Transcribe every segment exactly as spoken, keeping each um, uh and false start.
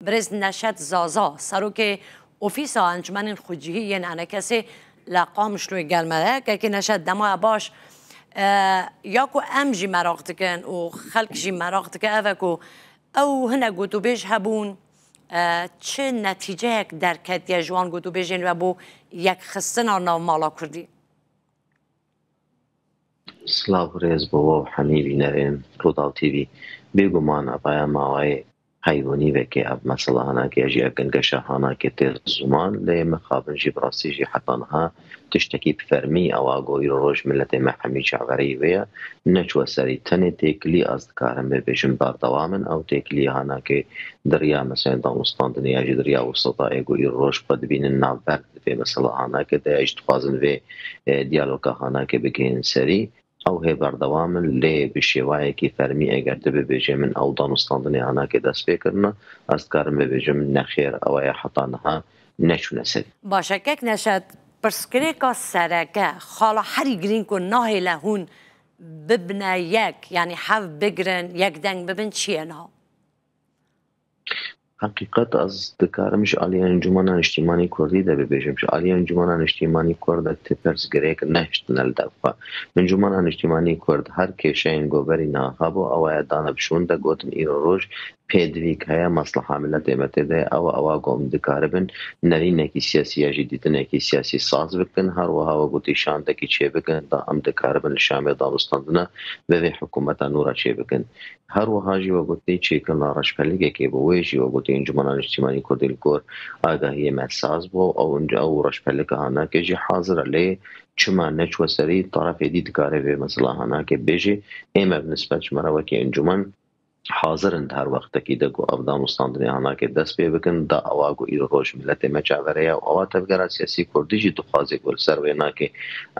Birêz Neşet Zaza, serokê Ofîsa Encûmenên Xwecihî yên Enekesê li Qamişloyê gel me ye. Kekê Neşet, dema baş. E, ya ku em jî meraq dikin û xelk jî meraq dike, ev e ku ew hinek gotûbêj hebûn, e, çi netîceyek derketiye ji wan gotûbêjên we bo yekxistina nav mala Kurdî? Silav û rêz bo we û hemî bînerên Rûdaw T V. Bêguman evaya mawayê heywanî veke ev mesela hanake ya jî ev gengeşa hanake tê ziman, lê mixabin jî bi rastî jî heta niha tiştekî bi fermî ewa go îro roj miletê me hemî çavereyî wê ye, neçûwe serî. Tenê têkilî ez dikarim bibêjim berdewam in, ew têkilî hanake di riya mesela danûstandinê ya jî di riya wisita ê go îro roj xwe dibînin navber di vê mesela hanake de ya jî dixwazin vê, e, diyaloga hanake bigihên serî. Ew hê berdewam in, lê bi şêwayekî fermî eger tu bibêjê min ew danûstandinê hanake dest pê kirine, ez dikarim bibêjim nexêr, ew ya heta niha neçûne serî. Baş e, kek Neşet, pirsgirêka sereke, xala herî girîng ku nahêle hûn bibne yek, yanî hev bigirin, yek deng bibin, çi ye niha? Heqîqet ez dikarim ji aliyê Encûmena Niştîmanî Kurdî de bibêjim. Ji aliyê Encûmena Niştîmanî Kurd de ti pirsgirêk nehiştine li dev xwe. Encûmena Niştîmanî Kurd her kêşeyên go berî niha hebû, ew aya dane bi şûn de gotin îro roj pêdivîk heye, mesleha miletê me tê de ye, ew ewa ku em dikaribin nerînekî siyasî ya jî dîtinekî siyasî saz bikin, her wiha we gotî şandekî çêbikin, da em dikaribin li Şamê danûstandina bi vê hikûmeta nû re çêbikin. Her wiha jî we gotî çêkirina reşpelikekê bû, wê jî we gotî Encûmena Niştîmanî Kurdî li gor agahiyê me saz bû, ew, ew reşpelika hanake jî hazir e, lê çima neçûwe serî, tarafê dî dikare vê mesela hanake bêjê, ê me bi nisbet ji me re wekî encûmen hazir in di her wextekî de ku ev danûstandinê hanake dest pê bikin, da ewa ku îro roj miletê me çavere ye û ewa tevgera siyasî kurdî jî dixwaze ku li ser wê nake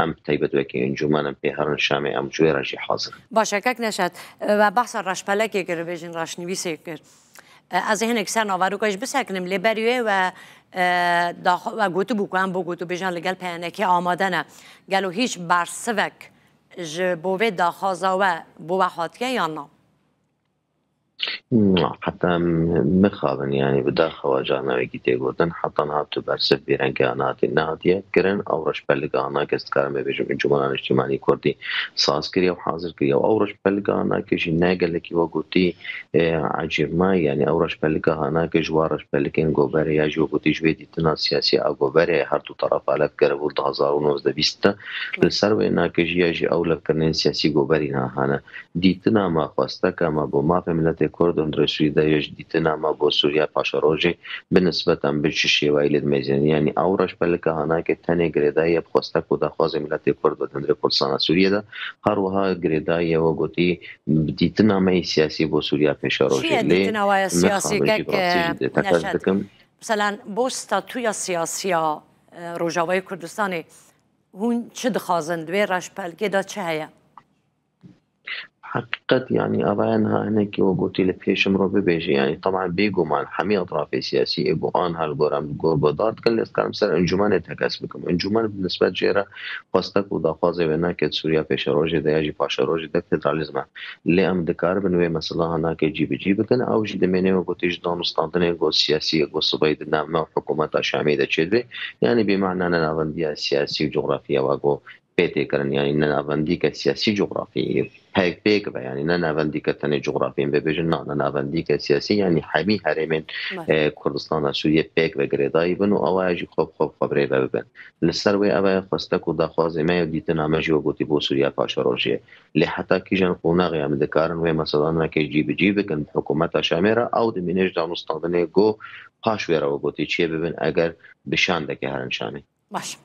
em bi taybet wekî encûmen em pê herin Şamê, em ji wê re jî hazir in. Baş e, kek Neşet, we behsa reşpelekê kir, bêjin reşnivîsê kir. Ez ê hinek ser naveroka jî bisekinim, lê berî wê we, e, daxwa-, we gotibû ku em bo gotûbêjan li gel P N K amade ne. Gelo hîç bersivek ji bo vê daxwaza we bo we hatiye yan na? Na, heta em mixabin, yanî bi daxewa carna wekî tê gotin, heta niha tu bersiv vê rengê ana hatî nehatiye kirin. Ew reşpelika ana kes dikarim bibêjim, Encûmena Niştîmanî Kurdî saz kiriye û hazir kiriye. Û ew reşpelika ana ke jî ne gelekî we gotî, e, ecêb me, yanî ew reşpelika ana ke ji wa reşpelikên goberê ya jî we gotî ji vê dîtina siyasî a goberê her du taraf alef kiribû di hezar û nozdeh bîst de. Li ser wê nake jî ya jî ew levkirinên siyasî goberî niha hene. Dîtina me, xwesteka me bo mafê miletê Kurd û hundirê Sûrî de ye ji dîtina me bo Sûriya paşerojê bi nisbet em bi çi şêwayî lê dimezînin. Yanî ew reşpelika hanake tenê girêdayî ye bi xwestek û daxwazê miletê Kurd ve di hundirê Kurdistana Sûriyê de. Her wiha girêdayî ye we gotî bi dîtina me yê siyasî bo Sûriya pêşerojê. Çi ye lê dîtina we ya siyasî, mixabin jî kek, bi rastî jî dê tekez Neşet? Dikim. Meselen bo statûya siyasî ya, e, Rojavayê Kurdistanê hûn çi dixwazin? Di wê reşpelkê de çi heye? Heqîqet, yanî, ava niha hinekî we gotî li pêş min re bibêje, yanî, teban bêguman hemî etrafê siyasî ê ku an hal gor em li gor godar dikin, lê ez dikarim ser encûmenê tekez bikim. Encûmen bi nisbet jê re xwestek û daxwazê wê nake di Sûriya pêşerojê de ya jî paşerojê de federalîzm e. Lê em dikaribin wê mesela hanake cîbicî bikin. Ew jî dimêne we gotî ji danûstandinê ku siyasî ye ku sibê di nav me û hikûmeta Şamê de çêdibe. Yanî bê mana ne navendiya siyasî û cografî ya we ku pê tê kirin, yanî ne navendîke siyasî cografî pêk, pêk be, yanî ne navendîke tenê cografî em bibêjin, na, ne navendîke siyasî, yanî hemî herêmên, Belê. e, Kurdistana Sûriyê pêk ve girêdayî bin û ew aya jî xwe bi xwe bi xwe bi rê ve bibin. Li ser wê ev e xwestek û daxwazê me ye û dîtina me jî we gotî bo Sûriya paşerojê ye. Lê heta kîjan qonaxê em dikarin wê mesela nake cîbicî bikin bi hikûmeta Şamê re, ew dimîne ji danûstandinê ku paş wê re we gotî çê bibin eger bi şandeke herin Şamê. Baş.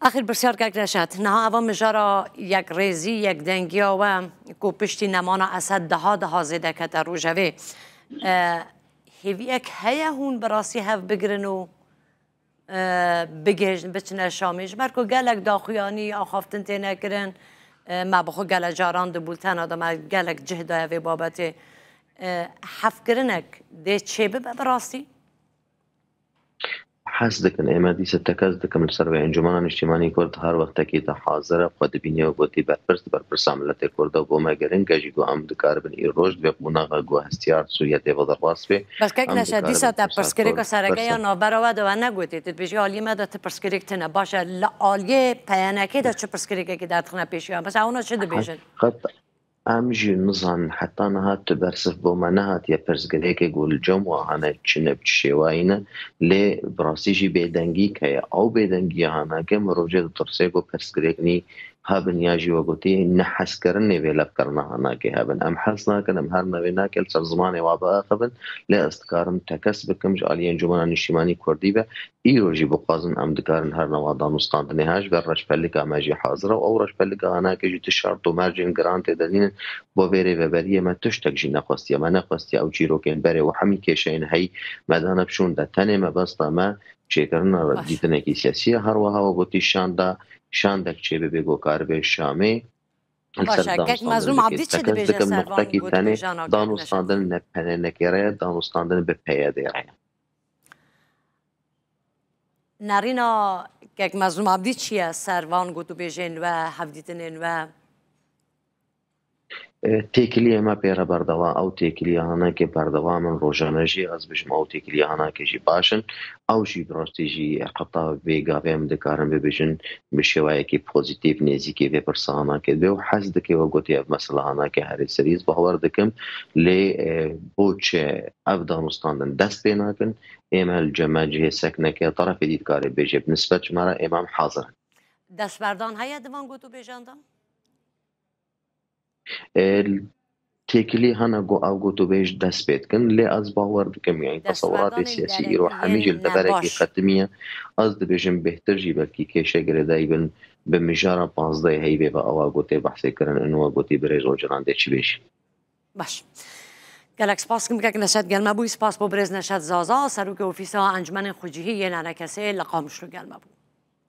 Axir pirsyar kek Reşat, niha eva mijara yekrêzî, yekdengiya we ku piştî nemana Esed daha daha zêde kete rojevê. E, hêviyek heye hûn bi rastî hev bigirin û, e, bigihîjin, biçine Şamê? Ji ber ku gelek daxuyanî, axaftin têne kirin, e, me bi xwe gelek caran di bultena de me gelek cih daye vê babetê. E, hevkirinek dê çêbibe bi rastî? Hez dikin, ême dîsa tekez dikim li ser wê, Encûmena Niştimanî Kurd her wextekî de hazir e, xwe dibîne û gotî berpirs, berpirsa miletê Kurd e, bo me giring e jî ku em dikaribin îroj di vê qonaxa ku hestiyar Sûriye tê ve derbas bê. Bes kek Neşe, dîsa te pirsgirêka sereke ya navbera we de we negotî, tu dibêjî aliyê me de ti pirsgirêk tine. Baş e, li aliyê P Y N K de çi pirsgirêkekî derdixine pêşiya? Mesela ona çi dibêjin? Em jî nizanin, heta niha tu bersiv bo me nehatiye pirsgirêkê ku li cem we hene çi ne, bi çi şêwayî ne, lê bi rastî jî bêdengî heye. Ew bêdengiya hanake mirov jê ditirsê ku pirsgirêk nî hebin ya jî we gotî nehezkirinê vê levkirina hanakê hebin. Em hez nakin, em her navê nake li ser zimanê wa biaxivin, lê ez dikarim tekez bikim ji aliyê Encûmena Niştimanî Kurdî ve, Îro jî bixwazin em dikarin her nava danûstandinê he, ji ber reşpelika me jî hazir e û ew reşpelika hanake jî tu şert û mercên giran tê de nînin. Bo vê rêveberiyê me tiştek jî nexwestiye. Me nexwestiye ew çîrokên berê û hemî kêşeyên hey me dane bi şûn de. Tenê mebesta me çêkirina dîtinekî siyasî ye. Her wiha we gotî şanda, şandek çêbibe ku karibe Şamê li ser danûstandin bike. Tekez dikim, noqtekî tenê danûstandin ne P N K re ye, danûstandin bi P Y D re ye. Nerîna kek Mezlûm Abdî çi ye ser van gotûbêjên we, hevdîtinên we? E, têkiliyê me pê re berdewam, ew têkiliya hanakê berdewam in, rojane jî ez bêjim ew têkiliya hanakê jî baş in. Ew jî bi rastî jî heta vê gavê em dikarin bibêjin bi şêwayekî pozîtîf nêzîkî vê pirsa hanakê dibe û hez dike we gotî ev mesela hanakê herê serî. Ez bawer dikim lê, e, bo çi ev danûstandin dest pê nakin, ême li cem me cihê sekneke, terefê dî dikare bêje, bi nisbet ji me re ême em hazir in. Destberdan heye di van gotûbêjan de? E, têkilî hene ku ev gotûbêj dest pê dikin, lê ez bawer dikim, yani, tesewiratê siyasî îro hemî jî li deverekî xetimî ye. Ez dibêjim bêhtir jî belkî kêşe girêdayî bin bi mijara pazdehê heyvê ve ewa gotê behsê kirin, û we gotî birêz Ocalan dê çi bêjî. Baş. Gelek spas kim kek Neşet gel me bûyî. Spas bo birêz Neşet Zaza, serokê Ofîsa Encûmenên Xwecihî yên Enekesê li Qamişlo gel me bû.